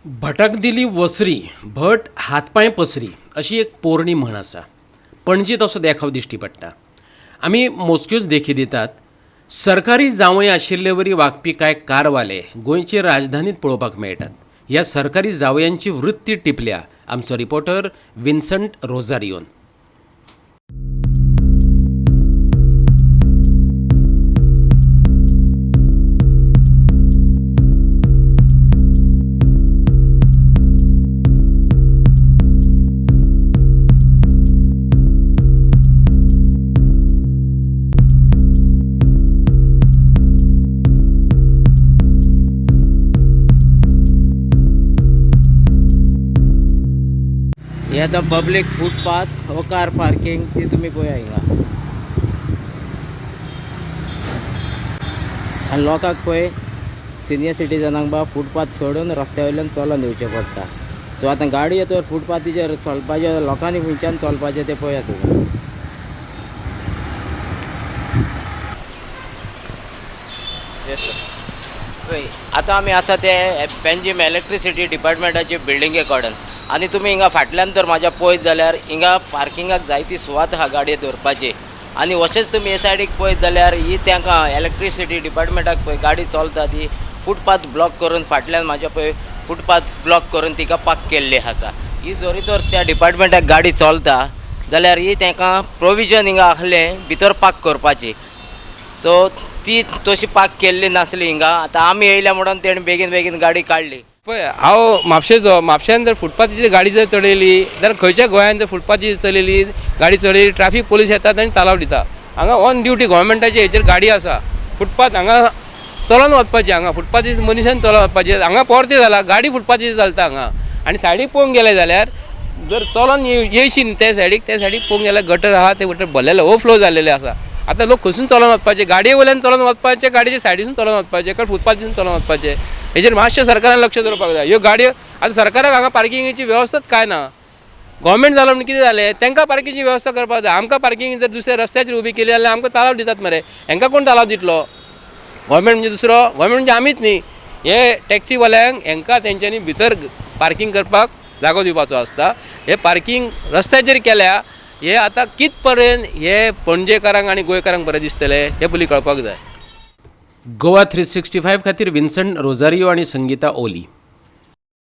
भटक दिली वसरी भट हातपांय पसरी अशी एक पोरणी म्हण आसा. पणजेंत असो देखाव दिश्टी पडटा. आमी मोजक्योच देखी दितात. सरकारी जावंय आशिल्ले वरी वागपी कांय कारवाले गोंयचे राजधानींत पळोवपाक मेळटात. ह्या सरकारी जावयांची वृत्ती टिपल्या आमचो रिपोर्टर विन्संट रोजारियोन. हे आतां पब्लीक फुटपाथ हो कार पार्किंग ती तुमी पळया हिंगा आनी लोकांक पळय सिनियर सिटीजनांक बा फुटपाथ सोडून रस्त्या वयल्यान चलोन येवचें पडटा. सो आतां गाडी येतकर फुटपाथीचेर चलपाचें लोकांनी खंयच्यान चलपाचें तें पळया तुमी. पळय आतां आमी आसा ते पेंजीम इलेक्ट्रिसिटी डिपार्टमेंटाचे बिल्डिंगे कडेन आनी तुमी हिंगा फाटल्यान तर म्हाज्या पळयत जाल्यार हिंगा पार्किंगाक जायती सुवात आहा गाडयो दवरपाची आनी अशेंच तुमी हे सायडीक पळयत जाल्यार ही तांकां इलेक्ट्रिसिटी डिपार्टमेंटाक पळय गाडी चलता ती फुटपाथ ब्लॉक करून फाटल्यान म्हाज्या पळय फुटपाथ ब्लॉक करून तिका पार्क केल्ली आसा. ही जरी तर त्या डिपार्टमेंटाक गाडी चलता जाल्यार ही तांकां प्रोविजन हिंगा आसलें भितर पार्क करपाची. सो ती तशी पार्क केल्ली नासली हिंगा. आतां आमी येयल्या म्हणून तेणें बेगीन बेगीन गाडी काडली. पळय हांव म्हापशेचो, म्हापश्यान जर फुटपाथीचेर गाडी जर चडयली जाल्यार खंयच्या गोंयान जर फुटपाथीचेर चलयली गाडी चडयली ट्राफीक पोलीस येतात आनी तालाव दिता. हांगा ऑन ड्युटी गोवोरमेंटाचे हेचेर गाडी आसा. फुटपाथ हांगा चलोन वचपाची, हांगा फुटपाथीर मनशान चलोन वचपाचें. हांगा पोरतें जालां, गाडी फुटपाथीचेर चलता हांगा. आनी सायडीक पळोवंक गेले जाल्यार जर चलोन येयशी न्ही त्या सायडीक, त्या सायडीक पळोवंक गेल्यार गटर आहा, ते गटर भरलेले ओवरफ्लो जाल्लेले आसा. आतां लोक खंयसून चलोन वचपाचे, गाडये वयल्यान चलोन वचपाचे, गाडयेच्या सायडीसून चलोन वचपाचे, काय फुटपाथीसून चलोन वचपाचे. हेजेर मातशें सरकारान लक्ष दवरपाक जाय. ह्यो गाडयो आतां सरकाराक हांगा पार्किंगेची वेवस्थाच कांय ना. गोवोरमेंट जालो म्हण कितें जालें, तांकां पार्किंगची वेवस्था करपाक जाय. आमकां पार्किंग जर दुसऱ्या रस्त्याचेर उबी केली जाल्यार आमकां तालाव दितात मरे. हांकां कोण तालाव दितलो? गोवोरमेंट म्हणजे दुसरो, गोवोरमेंट म्हणजे आमीच न्ही. हे टॅक्सीवाल्यांक हांकां तेंच्यांनी भितर पार्किंग करपाक जागो दिवपाचो आसता. हे पार्किंग रस्त्याचेर केल्या हे आतां कित पर्यंत हे पणजेकारांक आनी गोंयकारांक बरें दिसतलें हें पयलीं कळपाक जाय. गोवा 365 खातीर विन्संट रोजारियो आनी संगीता ओली.